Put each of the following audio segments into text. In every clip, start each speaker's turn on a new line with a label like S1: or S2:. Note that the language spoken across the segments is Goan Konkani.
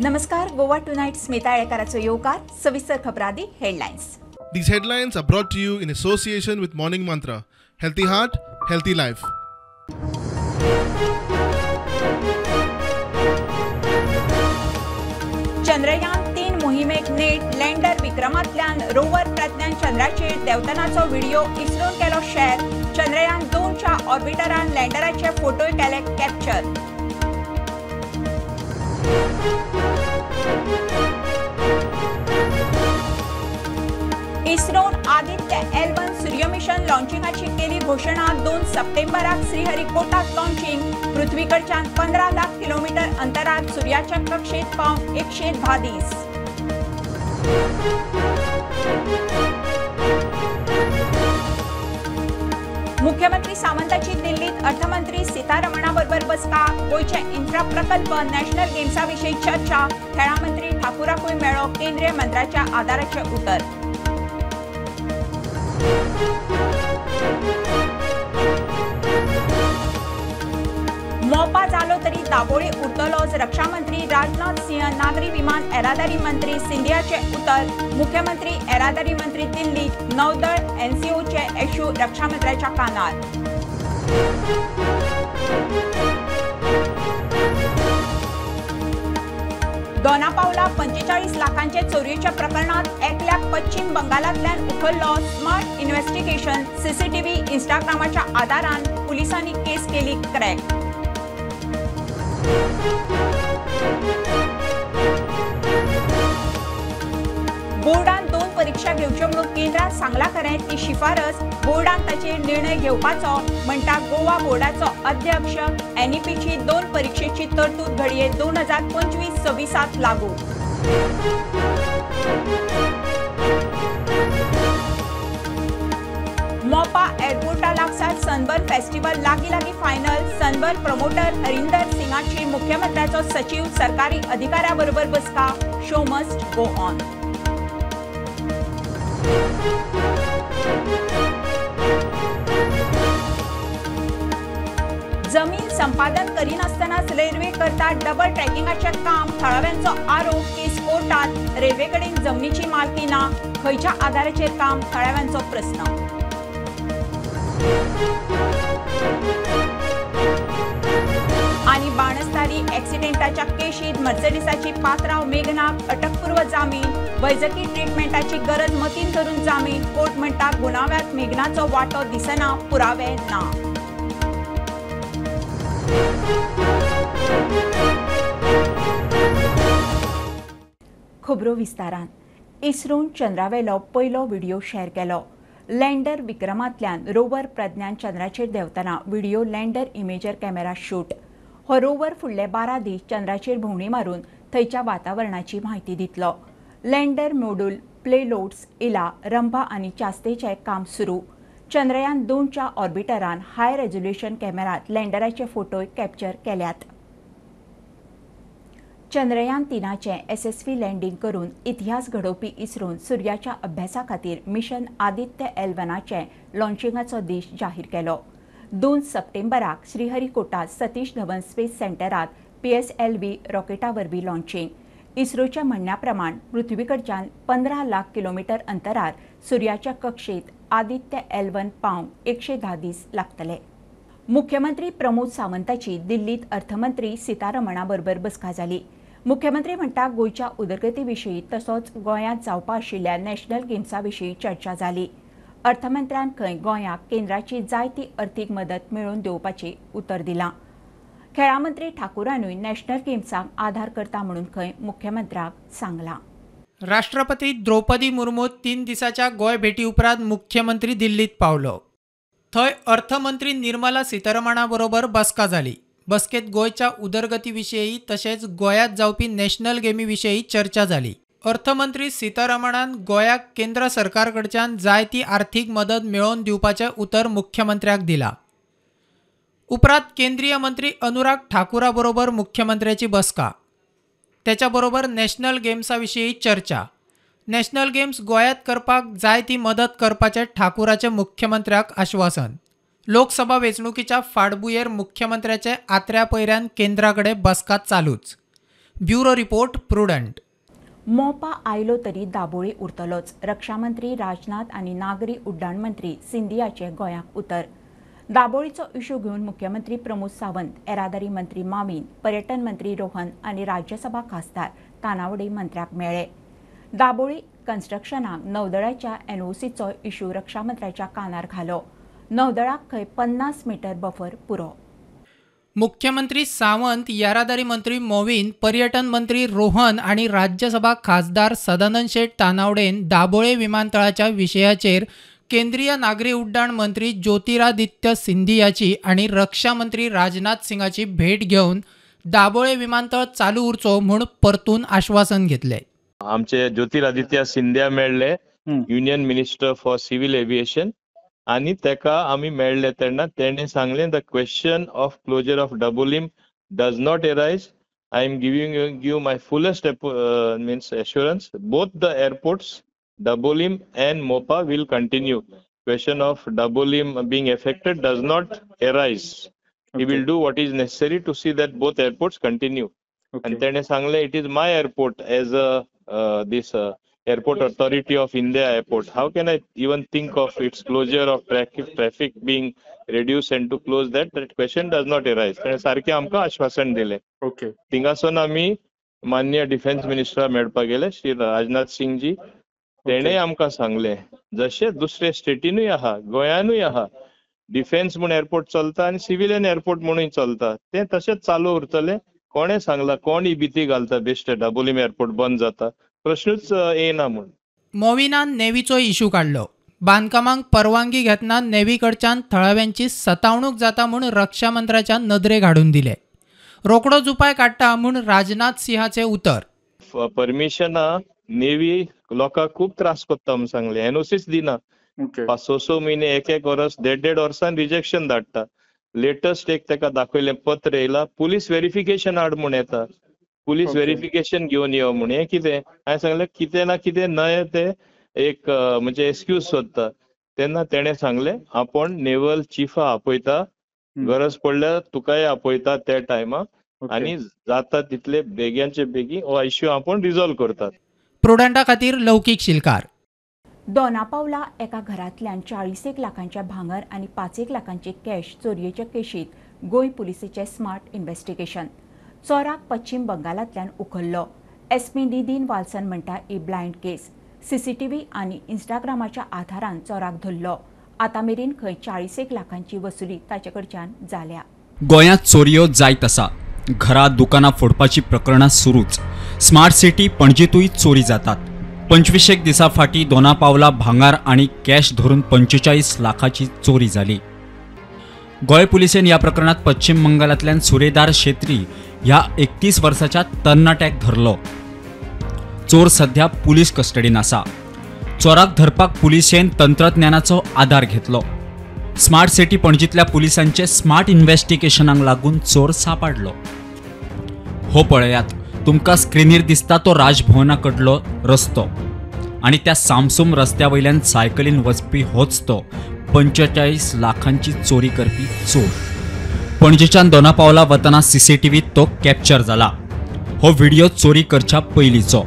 S1: नमस्कार, गोवा टुनायट स्मिता येळकाराचो येवकार. सविस्तर खबरां headlines.
S2: These headlines are brought to you in association with Morning Mantra. Healthy heart, healthy life.
S1: Chandrayaan 3 मोहिमेक net, lander विक्रमांतल्यान rover Pragyan चंद्राचेर देंवतनाचो video इस्रोन केलो शेअर. चंद्रयान 2च्या ऑर्बिटरान लँडराचे फोटोय केले कॅप्चर. इस्रोन आदित्य L1 सूर्य मिशन लॉन्चिंगाची केली घोषणा. 2 सप्टेंबराक श्रीहरिकोटात लॉन्चिंग. पृथ्वीकडच्यान 15 लाख किलोमीटर अंतरात सूर्याच्या कक्षेत पावंक 110 दीस. मुख्यमंत्री सावंताची दिल्लीत अर्थमंत्री सीतारमणाबरोबर बसका. गोंयचे इन्फ्रा प्रकल्प, नॅशनल गेम्सा विशीं चर्चा. खेळां मंत्री ठाकूराकूय मेळ्ळो केंद्रीय मंत्र्याच्या आदाराचें उतर. मोपा जालो तरी दाबोळी उरतलोच, रक्षामंत्री राजनाथ सिंह, नागरी विमान येरादारी मंत्री सिंधियाचे उतर. मुख्यमंत्री येरादारी मंत्री दिल्लीत, नौदळ एनसीओचे इश्यू रक्षामंत्र्याच्या कानार. दोनापावला 45 लाखांचे चोरयेच्या प्रकरणात एकल्याक पश्चिम बंगालांतल्यान उखल्लो. स्मार्ट इन्व्हेस्टिगेशन, सीसीटीव्ही, इन्स्टाग्रामाच्या आदारान पुलिसांनी केस केली क्रॅक. बोर्डान 2 परीक्षा घेवच्यो म्हणून केंद्रान सांगला खरें, ती शिफारस बोर्डान ताचेर निर्णय घेवपाचो म्हणटा गोवा बोर्डाचो अध्यक्ष. एनईपीची 2 परीक्षेची तरतूद घडये 2025-26 लागू. मोपा एअरपोर्टा लागसार सनबर्न फेस्टिवल लागीं लागीं फायनल. सनबर्न प्रमोटर हरिंदर सिंगाची मुख्यमंत्र्याचो सचीव सरकारी अधिकाऱ्या बरोबर बसका. Show must go on. जमीन संपादन करिनासतनाच रेल्वे करता डबल ट्रॅकिंगाचें काम, थळाव्यांचो आरोप. केस कोर्टात, रेल्वेकडेन जमनीची मालकी ना, खंयच्या आधाराचेर काम, थळाव्यांचो प्रस्न. आनी बाणस्तारी ॲक्सिडेंटाच्या केशीत मर्सेडिसाची पात्राव मेघनाक अटकपूर्व जामीन. वैजकी ट्रिटमेंटाची गरज मतीन धरून जामीन. कोर्ट म्हणटा गुन्यांवात मेघनाचो वांटो दिसना, पुरावे ना. खबरो विस्तारान. इस्रोन चंद्रावेलो पयलो व्हिडिओ शेअर केलो. लँडर विक्रमांतल्यान रोवर प्रज्ञान चंद्राचेर देंवतना video lander imager camera shoot. हो रोवर फुडले 12 दीस चंद्राचेर भोंवडी मारून थंयच्या वातावरणाची म्हायती दितलो. लँडर मोड्यूल, प्लेलोड्स, इला, रंभा आनी चास्तेचें काम सुरू. चंद्रयान 2च्या ऑर्बिटरान हाय रेझोल्युशन कॅमेरात लँडराचे फोटोय कॅप्चर केल्यात. चंद्रयान 3चें येसस्वी लँडींग करून इतिहास घडोवपी इस्रोन सूर्याच्या अभ्यासा खातीर मिशन आदित्य L1चें लॉन्चिंगाचो दीस जाहीर केलो. 2 सप्टेंबराक श्रीहरिकोटा सतीश धवन स्पेस सेंटरात PSLV रॉकेटा वरवीं लॉन्चिंग. इस्रोच्या म्हणण्या प्रमाण पृथ्वीकडच्यान 15 लाख किलोमीटर अंतरार सूर्याच्या कक्षेत आदित्य L1 पावंक 110 दीस लागतले. मुख्यमंत्री प्रमोद सावंताची दिल्लीत अर्थमंत्री सीतारमणा बरोबर बसका जाली. मुख्यमंत्री म्हणटा गोंयच्या उदरगती विशीं तसोच गोंयांत जावपा आशिल्ल्या नॅशनल गेम्सा विशीं चर्चा जाली. अर्थमंत्र्यान खंय गोंयाक केंद्राची जायती अर्थीक मदत मेळोवन दिवपाची उतर दिलां. खेळां मंत्री ठाकूरानूय नॅशनल गेम्सांक आधार करता म्हणून खंय मुख्यमंत्र्याक सांगलां.
S3: राष्ट्रपती द्रौपदी मुर्मू 3 दिसाच्या गोंय भेटी उपरांत मुख्यमंत्री दिल्लीत पावलो. थंय अर्थमंत्री निर्मला सीतारमणा बरोबर बसका जाली. बसकेत गोंयच्या उदरगती विशीं तशेंच गोंयांत जावपी नॅशनल गेमी विशीं चर्चा जाली. अर्थमंत्री सीतारमणान गोंयाक केंद्र सरकारकडच्यान जाय ती आर्थीक मदत मेळोवन दिवपाचें उतर मुख्यमंत्र्याक दिला. उपरांत केंद्रीय मंत्री अनुराग ठाकूरा बरोबर मुख्यमंत्र्याची बसका, त्याच्या बरोबर नॅशनल गेम्सा विशीं चर्चा. नॅशनल गेम्स गोंयांत करपाक जाय ती मदत करपाचें ठाकूराचें मुख्यमंत्र्याक आश्वासन. लोकसभा वेंचणुकीच्या फाटभुंयेर मुख्यमंत्र्याचे आत्र्या पयऱ्यान केंद्रा कडेन बसका चालूच. Bureau report, Prudent.
S1: Mopa आयलो तरी दाबोळी उरतलोच. रक्षामंत्री राजनाथ आनी नागरी उड्डाण मंत्री सिंधियाचे गोंयाक उतर. दाबोळीचो इशू घेवन मुख्यमंत्री प्रमोद सावंत, येरादारी मंत्री मावीन, पर्यटन मंत्री रोहन आनी राज्यसभा खासदार तानावडे मंत्र्याक मेळ्ळे. दाबोळी कन्स्ट्रक्शनाक नौदळाच्या एनओसीचो इशू रक्षामंत्र्याच्या कानार घालो. नौदळाक खंय 50 मीटर बफर पुरो.
S3: मुख्यमंत्री सावंत, येरादारी मंत्री मोविन, पर्यटन मंत्री रोहन आनी राज्यसभा खासदार सदानंद शेट तानावडेन दाबोळे विमानतळाच्या विशयाचेर केंद्रीय नागरी उड्डाण मंत्री ज्योतिरादित्य सिंधियाची आनी रक्षा मंत्री राजनाथ सिंगाची भेट घेवन दाबोळे विमानतळ चालू उरचो म्हूण परतून आश्वासन घेतले.
S4: आमचे ज्योतिरादित्य सिंधिया मेळ्ळे, union minister for civil aviation, आनी तेका आमी मेळ्ळे तेन्ना तेणे सांगलें, the question of closure of Dabolim does not arise. I am giving you my fullest means assurance, both the airports Dabolim and Mopa will continue. Question of Dabolim being affected does not arise. He will do what is necessary to see that both airports continue. आनी तेणे सांगलें, it is my airport as a this Airport Authority of India airport. How can I even think of its closure, of traffic being reduced and to close that? That question does not arise. सारखे आमकां आश्वासन दिलें. थिंगासून आमी मान्य डिफेन्स मिनिस्टर मेळपाक गेले, श्री राजनाथ सिंग जी. तेणे आमकां सांगलें, जशें दुसरे स्टेटीनूय आहा, गोंयानूय आहा, डिफेन्स म्हूण एअरपोर्ट चलता आनी सिविलियन एअरपोर्ट म्हणून चलता, तें तशेंच चालू उरतलें. कोणें सांगलां, कोण ही भिती घालता बेश्टे दाबोलीम एअरपोर्ट बंद जाता, प्रश्नूच येना म्हूण.
S3: मोविनान नेवीचो इशू काडलो. बांदकामांक परवानगी घेतना नेवी कडच्यान थळाव्यांची सतावणूक जाता म्हूण रक्षा मंत्र्याच्या नदरेक हाडून दिले. रोकडोच उपाय काडटा म्हूण राजनाथ सिंहाचे उतर.
S4: परमिशना नेवी लोकांक खूब त्रास करता म्हूण सांगलें. एनओसीच दिना, 5-6 म्हयने, 1-1 वर्स, 1.5-1.5 वर्सान रिजेक्शन धाडटा. लेटस्ट एक तेका दाखयलें पत्र येयला, पुलीस वेरिफिकेशन हाड म्हूण येता, पुलीस वेरिफिकेशन घेवन यो म्हूण. हें कितें? हांवें सांगलें कितें ना कितें नये ते एक म्हणजे एक्सक्यूज सोदता. तेन्ना तेणें सांगलें, आपूण नेवल चिफा आपयता, गरज पडल्यार तुकाय आपयता त्या टायमाक, आनी जाता तितले बेग्यांचे बेगीन हो इश्यू आपूण रिजॉल्व करतात.
S3: प्रुडंटा खातीर लौकीक शिलकार.
S1: दोनापावला एका घरांतल्यान 40 लाखांच्या भांगर आनी 5 लाखांची कॅश चोरयेच्या केशीत गोंय पुलिसेचे स्मार्ट इन्व्हेस्टिगेशन. चोराक पश्चिम बंगालांतल्यान उखल्लो. एसपी निधीन वाल्सन म्हणटा, ही ब्लायंड केस. सीसीटीव्ही आनी इन्स्टाग्रामाच्या आधारान चोराक धरलो. आतां मेरेन खंय 40 लाखांची वसुली ताचे कडच्यान जाल्या.
S5: गोंयांत चोरयो जायत आसा. घरां दुकानां फोडपाची प्रकरणां सुरूच. स्मार्ट सिटी पणजेतूय चोरी जातात. 25 दिसां फाटीं दोनापावला भांगार आनी कॅश धरून 45 लाखाची चोरी जाली. गोंय पुलिसेन ह्या प्रकरणात पश्चिम बंगालांतल्यान सुरेदार शेत्री ह्या 31 वर्साच्या तरणाट्याक धरलो. चोर सध्या पुलीस कस्टडीन आसा. चोराक धरपाक पुलिसेन तंत्रज्ञानाचो आदार घेतलो. स्मार्ट सिटी पणजीतल्या पुलिसांचे स्मार्ट इन्व्हेस्टिगेशनाक लागून चोर सापडलो. हो पळयात, तुमकां स्क्रिनीर दिसता तो राजभवना कडलो रस्तो आनी त्या सामसूम रस्त्या वयल्यान सायकलीन वचपी होच तो 45 लाखांची चोरी करपी चोर. पणजेच्यान दोनापावला वतना सीसीटीव्हीत तो कॅप्चर जाला. हो व्हिडिओ चोरी करच्या पयलींचो.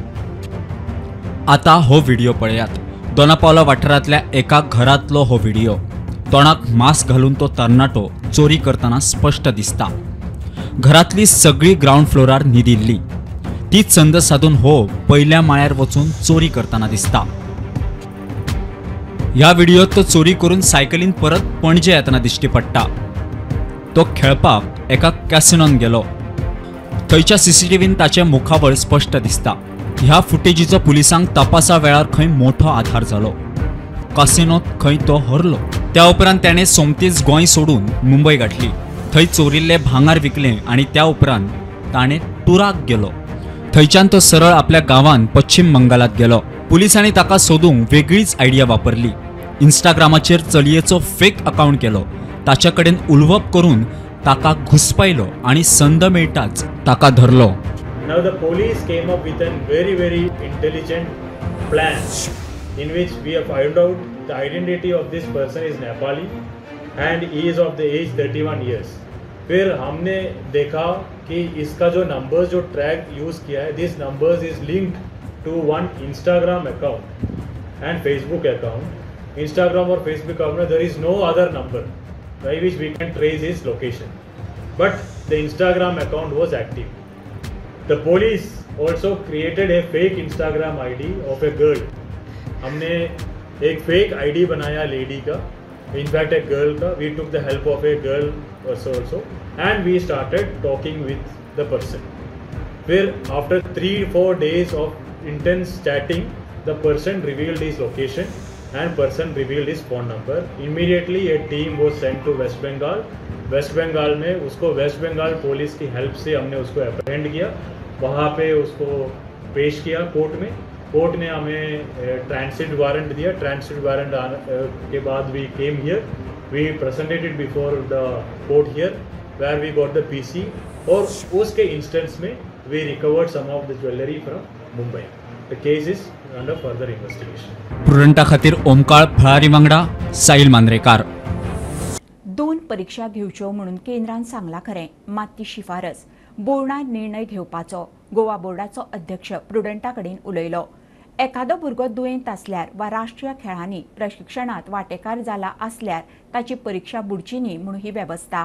S5: आतां हो व्हिडिओ पळयात. दोनापावला वाठारांतल्या एका घरांतलो हो व्हिडिओ. तोंडाक मास्क घालून तो तरणाटो चोरी करतना स्पश्ट दिसता. घरांतली सगळी ग्रावंड फ्लोरार न्हिदिल्ली. तीच संद साधून हो पयल्या माळ्यार वचून चोरी करतना दिसता. ह्या व्हिडिओत तो चोरी करून सायकलीन परत पणजे येतना दिश्टी पडटा. तो खेळपाक एका कॅसिनोन गेलो. थंयच्या सीसीटीव्हीन ताचें मुखावळ स्पश्ट दिसता. ह्या फुटेजीचो पुलिसांक तपासा वेळार खंय मोठो आधार जालो. कॅसिनोत खंय तो हरलो. त्या उपरांत त्याने सोमतीच गोंय सोडून मुंबय गाठली. थंय चोरिल्ले भांगार विकले आनी त्या उपरांत ताणें टुराक गेलो. थंयच्यान तो सरळ आपल्या गांवांत पश्चिम बंगालात गेलो. पुलिसांनी ताका सोदूंक वेगळीच आयडिया वापरली. इन्स्टाग्रामाचेर चलयेचो फेक अकाउंट केलो. ताच्या कडेन उलोवप करून ताका घुसपायलो आनी संद मेळटाच ताका धरलो.
S6: Now the police came up with a very very intelligent plan in which we have found out the identity of this person is Nepali and he is of the age 31 years. फिर हमने देखा कि इसका जो नंबर्स जो ट्रैक यूज़ किया है, this numbers is linked to one Instagram account and Facebook account. Instagram Aur Facebook account में there is no other number by which we can trace his location, but the Instagram account was active. The police also created a fake Instagram ID of a girl. हमने एक फेक आईडी बनाया लेडी का, इनफैक्ट एक गर्ल का. We took the help of a girl also and we started talking with the person. फिर after 3-4 days of intense chatting, the person revealed his location and person revealed his phone number. Immediately a team was sent to West Bengal. West Bengal में उसको वेस्ट बंगाल पुलिस की हेल्प से हमने उसको अप्रहेंड किया. वहाँ पे उसको पेश किया कोर्ट में. कोर्ट ने हमें ट्रांसिट वारंट दिया. ट्रांसिट वारंट के बाद we came here, we presented it before the court here where we got the PC, और उसके इंस्टेंस में we recovered some of the jewellery from Mumbai. The case is under further investigation.
S5: प्रुडंटा खातीर ओमकार फळारी वांगडा साहिल मांद्रेकार.
S1: 2 परीक्षा घेवच्यो म्हणून केंद्रान सांगला खरें, मात ती शिफारस बोर्डान निर्णय घेवपाचो. गोवा बोर्डाचो अध्यक्ष प्रुडंटा कडेन उलयलो. एखादो भुरगो दुयेंत आसल्यार वा राष्ट्रीय खेळांनी प्रशिक्षणांत वांटेकार जाला आसल्यार ताची परीक्षा बुडची न्ही म्हूण ही वेवस्था.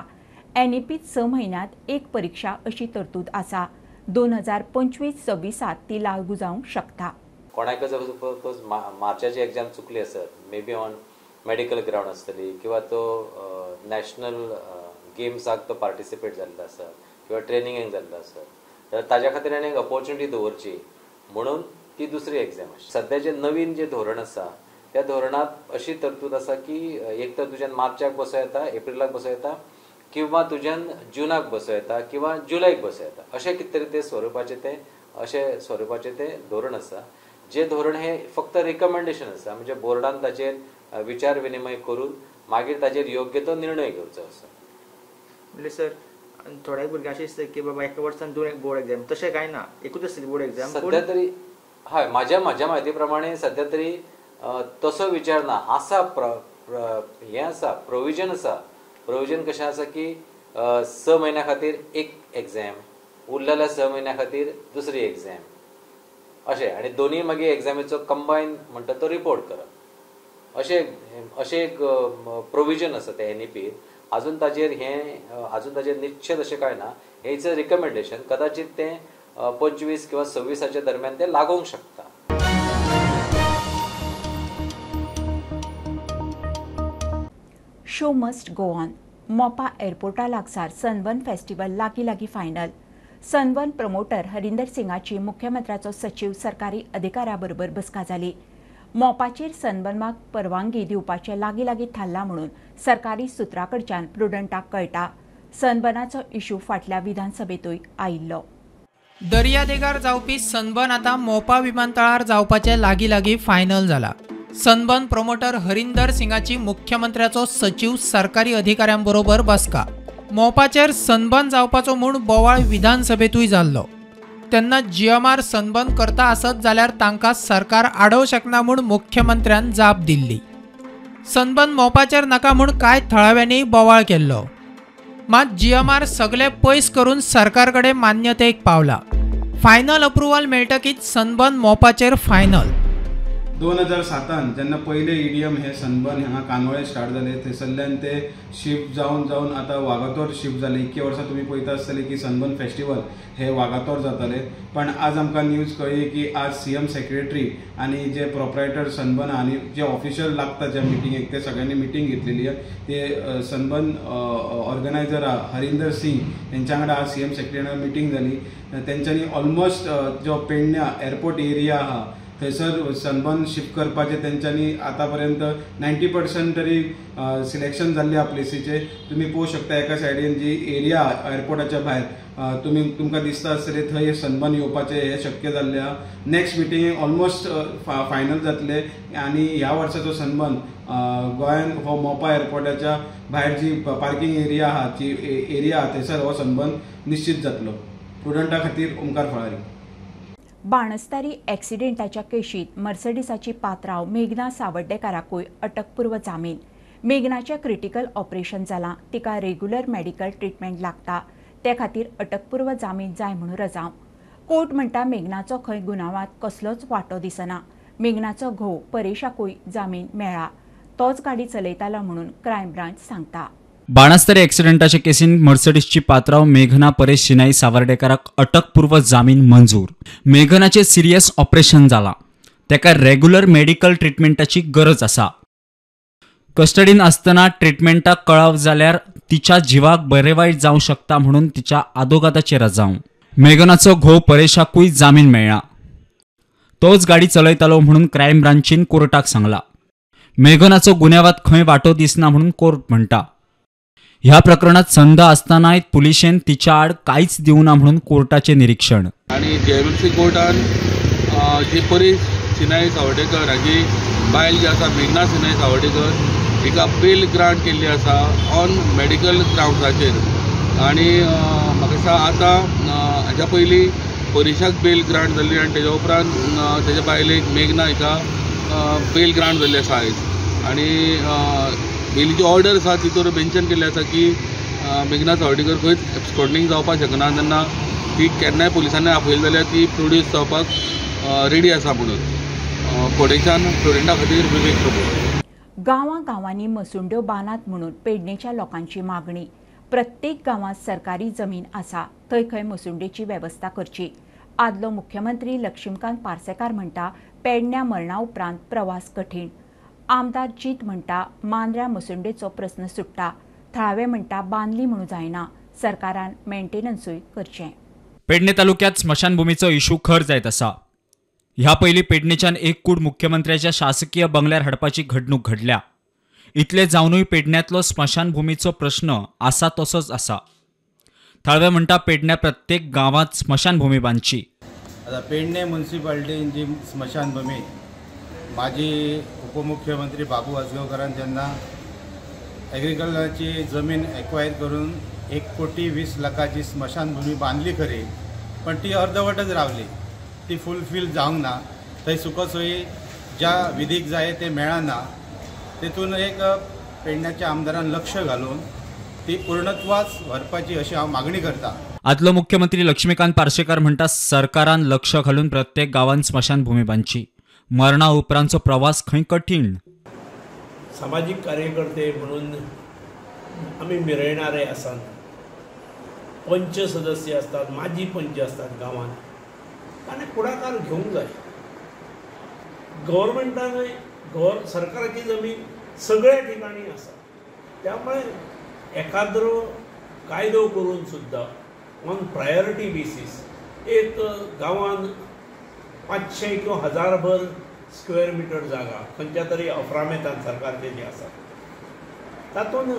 S1: एनईपीत 6 म्हयन्यांत एक परीक्षा अशी तरतूद आसा. 2025-26 ती लागू जावंक शकता.
S7: कोणाक सपोज मार्चाची एग्जाम चुकली आसत, may be on medical ground आसतली किंवा तो नॅशनल गेम्साक तो पार्टिसिपेट जाल्लो आसा किंवा ट्रेनिंगेक जाल्लो आसा, जाल्यार ताज्या खातीर आनी एक ऑपॉर्च्युनिटी दवरची म्हणून ती दुसरी एग्जाम आसा. सद्या जें नवीन जें धोरण आसा त्या धोरणांत अशी तरतूद आसा की एक तर तुज्यान मार्चाक बसोवं येता, एप्रिलाक बसोवं येता, किंवा तुज्यान जुनाक बसोवं येता किंवा जुलयक बसोवं येता. अशें कितें तरी ते स्वरुपाचें तें अशें स्वरुपाचें तें धोरण आसा. जे धोरण हे फक्त रिकमेंडेशन आसा, म्हणजे बोर्डान ताचेर विचार विनिमय करून मागीर ताचेर योग्य तो निर्णय घेवचो आसा.
S8: म्हणजे सर थोड्या भुरग्यांक अशें दिसता की बाबा एका वर्सान 2 बोर्ड एग्जाम, तशें कांय ना, एकूच आसतली बोर्ड एग्जाम सद्या
S7: तरी. हय, म्हाज्या म्हाज्या म्हायती प्रमाणे सद्या तरी तसो विचार ना आसा. हें आसा, प्रोविजन आसा. प्रोविजन कशें आसा की 6 म्हयन्या खातीर एक एग्जाम, उरलेल्या 6 म्हयन्या खातीर दुसरी एग्जाम, अशें. आनी दोनूय मागीर एग्जामीचो कंबायन म्हणटा तो रिपोर्ट करप, अशें अशें एक प्रोविजन आसा ते एनईपी. अजून ताजेर हें अजून ताजेर निश्चित अशें कांय ना. हें it's a recommendation, कदाचित तें 25 किंवा 26 दरम्यान तें लागूंक शकता.
S1: Show must go on. Mopa एअरपोर्टा लागसार सनबर्न फेस्टिवल लागीं लागीं फायनल. सनबर्न प्रमोटर हरिंदर सिंगाची मुख्यमंत्र्याचो सचीव सरकारी अधिकाऱ्या बरोबर बसका जाली. मोपाचेर सनबर्नाक परवानगी दिवपाचें लागीं लागीं थारलां म्हणून सरकारी सुत्रां कडच्यान प्रुडंटाक कळटा. सनबर्नाचो इशू फाटल्या विधानसभेंतूय आयिल्लो.
S3: दर्यादेगार जावपी सनबर्न आतां मोपा विमानतळार जावपाचें लागीं लागीं फायनल जाला. सनबर्न प्रमोटर हरिंदर सिंगाची मुख्यमंत्र्याचो सचीव सरकारी अधिकाऱ्यांबरोबर बसका. मोपाचेर सनबर्न जावपाचो म्हूण बोवाळ विधानसभेंतूय जाल्लो. तेन्ना जीएमआर सनबर्न करता आसत जाल्यार तांकां सरकार आडोवंक शकना म्हूण मुख्यमंत्र्यान जाप दिल्ली. सनबर्न मोपाचेर नाका म्हूण कांय थळाव्यांनी बोवाळ केल्लो. मात जीएमआर सगळे पयस करून सरकार कडेन मान्यतेक पावला. फायनल अप्रुव्हल मेळटकीच सनबर्न मोपाचेर फायनल.
S9: 2007 जेन्ना पयले ईडीएम हे सनबर्न हांगा कांदोळे स्टार्ट जाले, थंयसरल्यान ते शिफ्ट जावन जावन आतां वागातोर शिफ्ट जाले. इतके वर्सां तुमी पळयता आसतले की सनबर्न फेस्टिवल हे वागातोर जाताले, पण आज आमकां न्यूज कळ्ळी की आज सीएम सेक्रेटरी आनी जे प्रोप्रायटर सनबर्न आनी जे ऑफिशियल लागता ज्या मिटिंगेक ते सगळ्यांनी मिटींग घेतलेली आहा. ते सनबर्न ऑर्गनायझर आहा हरिंदर सिंग हेंच्या वांगडा आज सीएम सेक्रेटरी मिटींग जाली. तेंच्यांनी ऑलमोस्ट जो पेडण्या एअरपोर्ट एरिया आहा थंयसर सनबर्न शिफ्ट करपाचें तेंच्यांनी आतां पर्यंत 90% तरी सिलेक्शन जाल्लें आहा प्लेसीचें. तुमी पळोवंक शकता एका सायडीन जी एरिया एअरपोर्टाच्या भायर तुमी तुमकां दिसता आसतलें थंय सनबर्न येवपाचें हें शक्य जाल्लें आहा. नेक्स्ट मिटिंगेक ऑलमोस्ट फायनल जातलें आनी ह्या वर्साचो सनबर्न गोंयान हो मोपा एअरपोर्टाच्या भायर जी पार्किंग एरिया आहा ती एरिया आहा थंयसर हो सनबर्न निश्चित जातलो. प्रुडंटा खातीर ओमकार फळारी.
S1: बाणस्तारी ॲक्सिडेंटाच्या केशीत मर्सडीसाची पात्राव मेघना सावर्डेकाराकूय अटकपूर्व जामीन. मेघनाचें क्रिटिकल ऑपरेशन जालां, तिका रेग्युलर मेडिकल ट्रिटमेंट लागता. ते खातीर अटकपूर्व जामीन जाय म्हणून रजांव. कोर्ट म्हणटा मेघनाचो खंय गुन्यांवांत कसलोच वांटो दिसना. मेघनाचो घोव परेशाकूय जामीन मेळ्ळा, तोच गाडी चलयतालो म्हणून क्रायम ब्रांच सांगता.
S5: बाणास्तरी एक्सिडेंटाचे केसीन मर्सडीसची पात्राव मेघना परेश सिनाई सावर्डेकाराक अटकपूर्व जामीन मंजूर. मेघनाचे सिरियस ऑपरेशन जाला, तेका रेग्युलर मेडिकल ट्रिटमेंटाची गरज आसा. कस्टडीन आसतना ट्रिटमेंटाक कळाव जाल्यार तिच्या जिवाक बरे वायट जावं शकता म्हणून तिच्या आदोगादाचेर रजांव. मेघनाचो घोव परेशाकूय जामीन मेळ्ळा, तोच गाडी चलयतालो म्हणून क्रायम ब्रांचीन कोर्टाक सांगला. मेघनाचो गुन्यांवांत खंय वांटो दिसना म्हणून कोर्ट म्हणटा. ह्या प्रकरणात संद आसतनाय पुलिशेन तिच्या आड कांयच दिवना म्हणून कोर्टाचें निरीक्षण.
S10: आनी जेएमएमसी कोर्टान जी परेश सिनाई सावर्डेकर हाजी बायल जी आसा मेघना सिनाई सावर्डेकर हिका बेल ग्रांट केल्ली आसा ऑन मेडिकल ग्रावंड्साचेर. आनी म्हाका दिसता आतां हाज्या पयलीं परेशाक बेल ग्रांट जाल्ली आनी तेज्या उपरांत तेज्या बायलेक मेघना हिका बेल ग्रांट जाल्ली आसा आयज. आनी बेलीची ऑर्डर आसा तितूर मेन्शन केल्लें आसा की मेघना सावर्डेकर खंयच एब्सकॉन्डिंग जावपाक शकना, तेन्ना ती केन्नाय पुलिसांनी आपयली जाल्यार ती प्रोड्यूस जावपाक रेडी आसा म्हणून. फोंडेच्यान प्रुडंटा खातीर विवेक प्रभू.
S1: गांवां गांवांनी मसुंड्यो बांदात म्हणून पेडणेच्या लोकांची मागणी. प्रत्येक गांवांत सरकारी जमीन आसा, थंय खंय मसुंडेची वेवस्था करची. आदलो मुख्यमंत्री लक्ष्मीकांत पार्सेकार म्हणटा पेडण्या मरणा उपरांत प्रवास कठीण. आमदार जीत म्हणटा मांद्र्या मसुंडेचो प्रस्न सुट्टा. थळावे म्हणटा बांदली म्हणून जायना, सरकारान मेंटेनन्सूय करचें.
S5: पेडणे तालुक्यात स्मशानभूमीचो इशू खर जायत आसा. ह्या पयलीं पेडणेच्यान एक कूड मुख्यमंत्र्याच्या शासकीय बंगल्यार हाडपाची घडणूक घडल्या. इतले जावनूय पेडण्यांतलो स्मशानभूमीचो प्रश्न आसा तसोच आसा. थळावे म्हणटा पेडण्या प्रत्येक गांवांत स्मशानभूमी बांदची.
S9: आतां पेडणे म्युनिसिपालिटीन जी स्मशानभूमी माजी उपमुख्यमंत्री बाबू आजगांवकरान जेन्ना एग्रीकल्चराची जमीन एक्वायर करून 1,20,00,000 स्मशानभूमी बांदली खरी, पण ती अर्दवटच रावली, ती फुलफील जावंक ना. थंय सुखसोयी ज्या विधीक जाय ते मेळना. तेतून एक पेडण्याच्या आमदारान लक्ष घालून ती पूर्णत्वास व्हरपाची अशी हांव मागणी करता.
S5: आदलो मुख्यमंत्री लक्ष्मीकांत पार्सेकार म्हणटा सरकारान लक्ष घालून प्रत्येक गांवांत स्मशानभूमी बांदची. मरणा उपरांतचो प्रवास खंय कठीण.
S11: सामाजीक कार्यकर्ते म्हणून आमी मिरयणारे आसात, पंच सदस्य असतात, माजी पंच असतात गांवांत, ताणें फुडाकार घेवंक जाय. गव्हर्मेंटानूय सरकाराची जमीन सगळ्या ठिकाणी आसा, त्यामुळे एखाद्रो कायदो करून सुद्दां ऑन प्रायोरिटी बेसीस एक गांवांत 500 किंवा 1000 स्क्वेअर मिटर जागा खंयच्या तरी अफ्रामेतान सरकारचे जे आसा तातूंत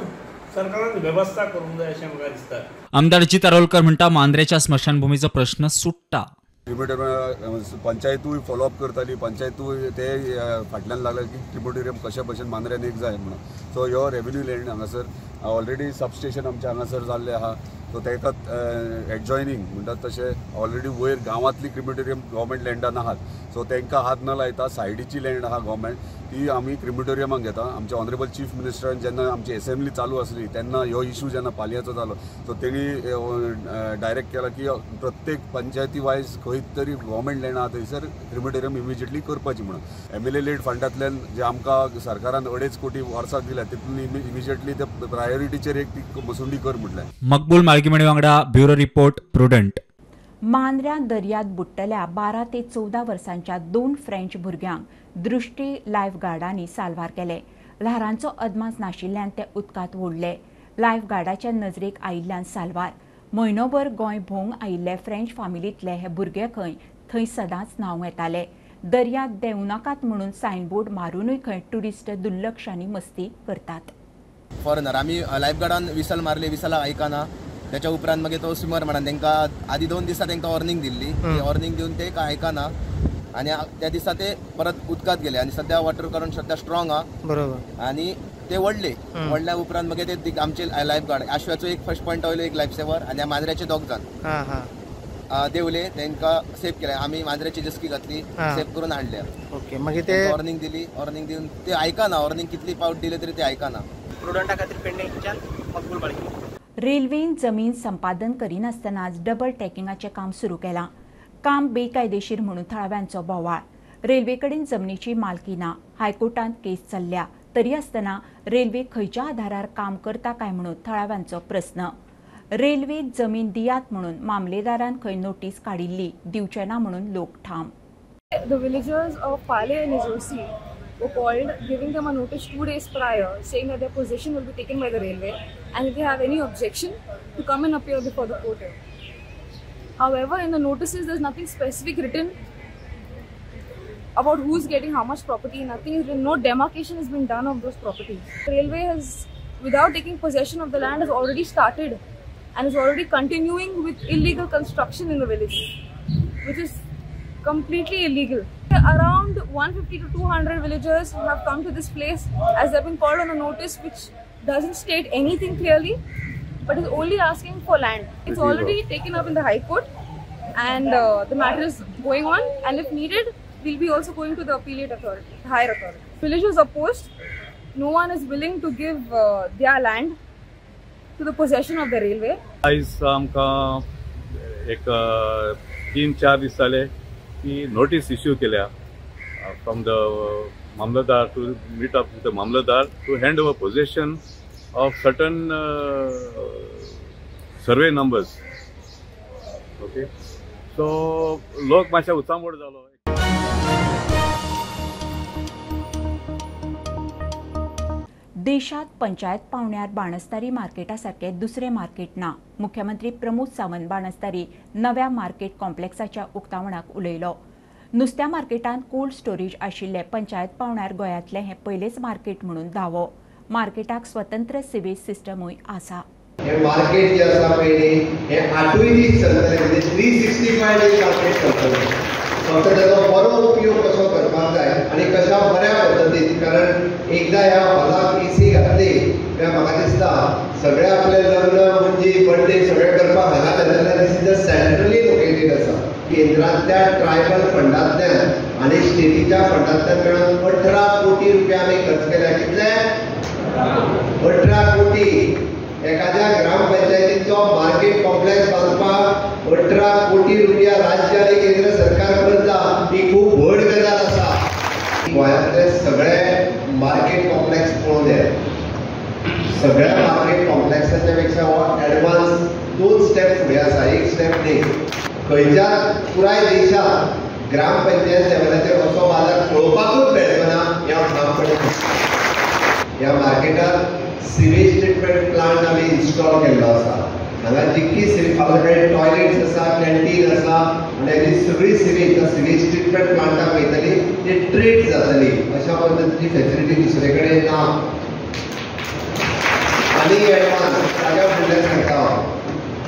S11: सरकारान वेवस्था करूंक जाय अशें म्हाका दिसता.
S5: आमदार जीत आरोलकर म्हणटा मांद्रेच्या स्मशानभूमीचो प्रश्न सुट्टा.
S12: क्रिमेटोरियम पंचायतूय फॉलोअप करताली, पंचायतूय ते फाटल्यान लागले की क्रिमेटोरियम कशा भशेन मांद्र्यान एक जाय म्हणून. सो ह्यो रेवेन्यू लँड हांगासर ऑलरेडी सबस्टेशन आमचें हांगासर जाल्लें आहा, सो ताका एडजॉयनींग म्हणटात तशें ऑलरेडी वयर गांवांतली क्रिमेटोरियम गव्हर्मेंट लँडान आहात, सो तांकां हात न लायता सायडीची लँड आहा गव्हर्मेंट ती आमी क्रिमेटोरियमाक घेता. आमच्या ऑनरेबल चीफ मिनिस्टरान जेन्ना आमची एसेंब्ली चालू आसली तेन्ना ह्यो इशू जेन्ना पालयाचो जालो सो तेणी डायरेक्ट केला की प्रत्येक पंचायती वायज खंय तरी गव्हर्मेंट लँड आहा थंयसर क्रिमेटोरियम इमिजिएटली करपाची म्हणून. एम एल ए लेट फंडांतल्यान जे आमकां सरकारान 2.5 कोटी वर्साक दिल्या तितून इमिजिएटली ते प्रायोरिटीचेर एक ती मसुंडी कर म्हटलें.
S5: मकबूल माळगीमणी वांगडा ब्युरो रिपोर्ट प्रुडंट.
S1: मांद्र्या दर्यात बुडटल्या 12 ते 14 वर्सांच्या 2 फ्रेंच भुरग्यांक दृष्टी लायफ गार्डांनी साल्वार केले. ल्हारांचो अदमास नाशिल्ल्यान ते उदकांत ओडले. लायफ गार्डाच्या नजरेक आयिल्ल्यान साल्वार. म्हयनोभर गोंय भोंवंक आयिल्ले फ्रेंच फामिलींतले हे भुरगे खंय थंय सदांच न्हावंक येताले. दर्यात देंवनाकात म्हणून सायनबोर्ड मारुनूय खंय ट्युरिस्ट दुर्लक्ष आनी मस्ती करतात.
S13: फॉरेनर आमी लायफ गार्डान विसल मारली, विसलाक आयकना. त्याच्या उपरांत मागीर तो स्विमर म्हणून तांकां आदी 2 दिसा तांकां वॉर्निंग दिल्ली, वॉर्निंग दिवन ते आयकना आनी त्या दिसा ते परत उदकांत गेले आनी सद्या वॉटर करंट सद्या स्ट्रॉंग आहा बरोबर, आनी ते वडले. वडल्या उपरांत मागीर ते आमचे लायफ गार्ड आश्व्याचो एक फर्स्ट पॉयंट वयलो एक लायफ सेवर आनी मांद्र्याचे 2 जाण देवले, तांकां सेफ केले. आमी मांद्र्याची जस्की घातली, सेफ करून हाडले. ओके, मागीर ते वॉर्निंग दिली, वॉर्निंग दिवन ते आयकना. वॉर्निंग कितली पावट दिले तरी ते आयकना.
S8: प्रुडंटा खातीर पेडणेच्यान मकबूल माळगी.
S1: रेल्वेन जमीन संपादन करिनासतनाच डबल ट्रॅकिंगाचें काम सुरू केलां. काम बेकायदेशीर म्हणून थळाव्यांचो बोवाळ. रेल्वेकडेन जमनीची मालकी ना, हायकोर्टांत केस चल्ल्या, तरी आसतना रेल्वे खंयच्या आधारार काम करता काय म्हणून थळाव्यांचो प्रस्न. रेल्वेक जमीन दियात म्हणून मामलेदारान खंय नोटीस काडिल्ली, दिवचे ना म्हणून लोक ठाम.
S14: The villagers of Pale and Izosi were called, giving them a notice 2 days prior, saying that their possession will be taken by the railway and if they have any objection to come and appear before the court. However, in the notices there's nothing specific written about who's getting how much property, nothing is written, no demarcation has been done of those properties. The railway has, without taking possession of the land, has already started and is already continuing with illegal construction in the village, which is completely illegal. Around 150 to 200 villagers have come to this place as they've been called on a notice which doesn't state anything clearly, but is only asking for land. It's already taken up in the High Court and the matter is going on, and if needed, we'll be also going to the appellate authority, higher authority. Villagers opposed. No one is willing to give their land to the possession of the railway.
S15: आयज आमकां एक 3-4 दीस जाले की नोटीस इश्यू केल्या from the mamlatdar to meet up with the mamlatdar to hand over possession of certain survey numbers. Okay, so लोक मातशे उचांबळ जालो.
S1: देशात पंचायत पावण्यार बाणस्तारी मार्केटा सारके दुसरे मार्केट ना. मुख्यमंत्री प्रमोद सावंत बाणस्तारी नव्या मार्केट कॉम्प्लेक्साच्या उक्तावणाक उलयलो. नुस्त्या मार्केटांत कोल्ड स्टोरेज आशिल्ले पंचायत पावण्यार गोंयांतलें हें पयलेंच मार्केट म्हणून दावो. मार्केटाक स्वतंत्र सिवेज सिस्टमूय आसा.
S16: हे मार्केट जे आसा पळय हे 8 दीस चलतलें, म्हणजे 365 दीस मार्केट चलतलें. फक्त ताचो बरो उपयोग कसो करपाक जाय आनी कशा बऱ्या पद्दतीन, कारण एकदां ह्या हॉलाक एसी घातली काय म्हाका दिसता सगळे आपले लग्न म्हणजे बर्थडे सगळे करपाक हांगा जातले. This is a centrally located आसा. केंद्रांतल्या ट्रायबल फंडांतल्यान आनी स्टेटीच्या फंडांतल्यान मेळून 18 कोटी रुपया आमी खर्च केल्या. कितले? 18 कोटी. एखाद्या ग्रामपंचायतीचो मार्केट कॉम्प्लेक्स बांदपाक 18 कोटी रुपया राज्य आनी केंद्र सरकार करता, ही खूब व्हड गजाल आसा. गोंयांतले सगळे मार्केट कॉम्प्लेक्स पळोवन सगळ्या मार्केट कॉम्प्लेक्साच्या पेक्षा हो एडवान्स 2 स्टेप फुडें आसा, 1 स्टेप न्ही. खंयच्या पुराय देशांत ग्रामपंचायत लेवलाचेर असो बाजार पळोवपाकूच मेळचो ना हें हांव ठामपणे. ह्या मार्केटात सिवेज ट्रिटमेंट प्लांट आमी इन्स्टॉल केल्लो आसा. हांगा जितकी आपल्या कडेन टॉयलेट्स आसा, कॅन्टीन आसा आनी हाजी सगळी सिवेज सिवेज ट्रिटमेंट प्लांटाक वयतली, ती ट्रीट जातली. अशा पद्दतीची फेसिलिटी दुसरे कडेन ना. आनी एडवान्स ताज्या फुडल्यान सांगता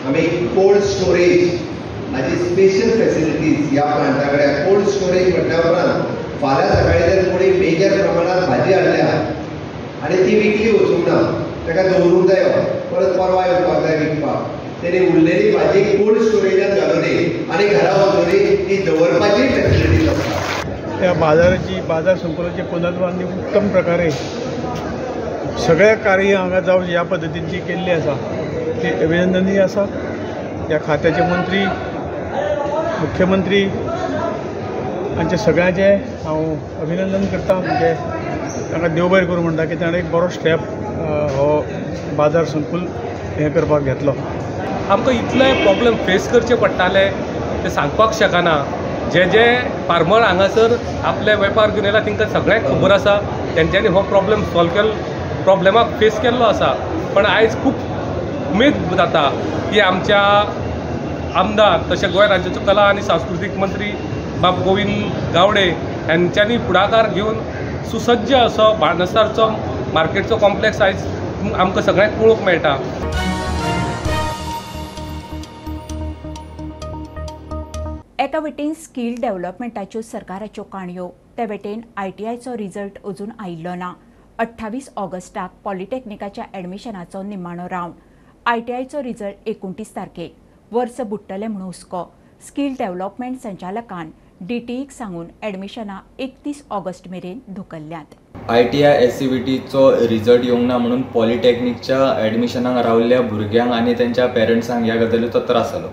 S16: आमी कोल्ड स्टोरेज हाजी स्पेशल फेसिलिटीज ह्या प्लांटा कडेन. कोल्ड स्टोरेज म्हटल्या उपरांत फाल्यां सकाळीं जर कोणी मेजर प्रमाणात भाजी हाडल्या आनी ती विकली वचूंक ना, ताका दवरूंक जायो, परत परवा येवपाक जाय विकपाक, तेणी उरलेली भाजी कोल्ड स्टोरेजान घालूनी आनी घरा वचूनी ती दवरपाची फेसिलिटीज आसता.
S17: त्या बाजाराची बाजार संकुलाची पुनर्बांधणी उत्तम प्रकारे सगळ्या कार्य हांगा जावं ह्या पद्दतीन जी केल्ली आसा ती अभिनंदनीय आसा. ह्या खात्याचे मंत्री, मुख्यमंत्री हांचे सगळ्यांचे हांव अभिनंदन करता. म्हणजे तांकां देव बरें करूं म्हणटा की ताणें एक बरो स्टेप हो बाजार संकुल हें करपाक घेतलो.
S18: आमकां इतले प्रॉब्लम फेस करचे पडटाले ते सांगपाक शकना. जे जे फार्मर हांगासर आपले वेपार घेवन येयला तांकां सगळ्यांक खबर आसा तेंच्यांनी हो प्रॉब्लम सॉल्व केल्लो, प्रॉब्लमाक फेस केल्लो आसा. पण आयज खूब उमेद जाता की आमच्या आमदार तशें गोंय राज्याचो कला आनी सांस्कृतीक मंत्री बाब गोविंद गावडे ह्यांच्यांनी फुडाकार घेवन सुसज्ज असो बाणस्तारचो मार्केटचो कॉम्प्लेक्स आयज आमकां सगळ्यांक पळोवंक मेळटा.
S1: एका वटेन स्कील डेव्हलपमेंटाच्यो सरकाराच्यो काणयो, ते वटेन आयटीआयचो रिजल्ट अजून आयिल्लो ना. 28 ऑगस्टाक पॉलिटेक्निकाच्या एडमिशनाचो निमाणो रावंड. आयटीआयचो रिजल्ट 29 तारखेक. वर्स बुडटलें म्हूण हुस्को. स्कील डेव्हलपमेंट संचालकान डीटीईक सांगून एडमिशनां 31 ऑगस्ट मेरेन धुकल्ल्यांत.
S19: ITI SCVTचो रिजल्ट येवंक ना म्हणून पॉलिटेक्निकच्या एडमिशनाक रावल्ल्या भुरग्यांक आनी तेंच्या पेरंट्सांक ह्या गजालीचो त्रास जालो.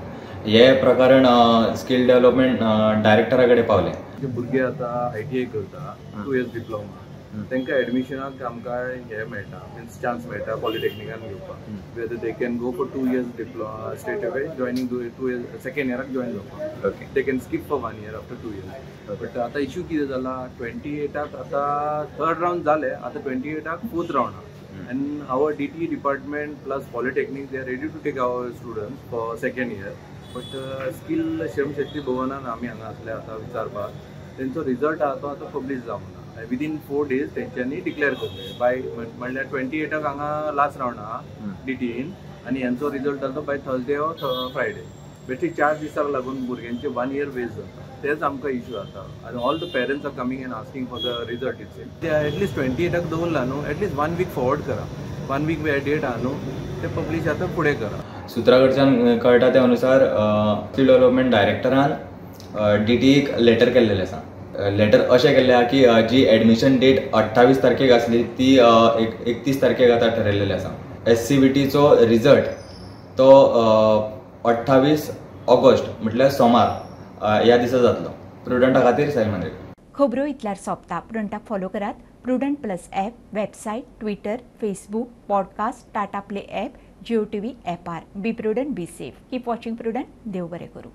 S19: हे प्रकरण स्कील डेव्हलपमेंट डायरेक्टरा कडेन पावलें.
S20: जे भुरगे आतां ITI करता 2 years diploma, तांकां एडमिशनाक आमकां हें मेळटा, मिन्स चान्स मेळटा पॉलिटेक्निकान घेवपाक. Whether they can go for 2 years diploma straight away joining 2 years second इयराक join जावपाक, they can skip for 1 year after 2 years. But आतां इश्यू कितें जाला, 28 आतां थर्ड रावंड जाले, आतां 28 फोर्थ रावंड आहा. And our DTE department plus polytechnic they are ready to take our students for second year. But skill Shram Shakti भवनान आमी हांगा आसले आतां विचारपाक, तेंचो रिजल्ट आहा तो आतां पब्लीश जावंक ना. विदीन 4 days तेंच्यांनी डिक्लेअर करले बाय, म्हणल्यार 28 हांगा लास्ट रावंड आहा DTEन आनी हेंचो रिजल्ट जालो तो बाय थर्सडे ऑर फ्रायडे. बेश्टे 4 दिसांक लागून भुरग्यांचे 1 year waste जाता, तेच आमकां इश्यू जाता. आनी all the parents are coming and asking for the result itself. ते एटलिस्ट 28 दवरला न्हू, एटलिस्ट 1 वीक फॉरवर्ड करा, 1 वीक डेट आहा न्हू ते पब्लीश आतां फुडें करा.
S19: सुत्रा कडच्यान कळटा त्या अनुसार स्कील डेव्हलपमेंट डायरेक्टरान DTEक लेटर केल्लेलें आसा. लेटर अशें केल्लें आहा की जी एडमिशन डेट 28 तारखेक आसली ती 31 तारखेक आतां ठरयलेली आसा. SCVTचो रिजल्ट तो 28 ऑगस्ट म्हटल्यार सोमार ह्या दिसा जातलो. प्रुडंटा खातीर साहिल मांद्रेकर.
S1: खबरो इतल्यार सोंपता. प्रुडंटाक फॉलो करात Prudent plus app, website, Twitter, Facebook, podcast, Tata play app, Jio TV ऍपार. Be prudent, be safe, keep watching Prudent. देव बरें करूं.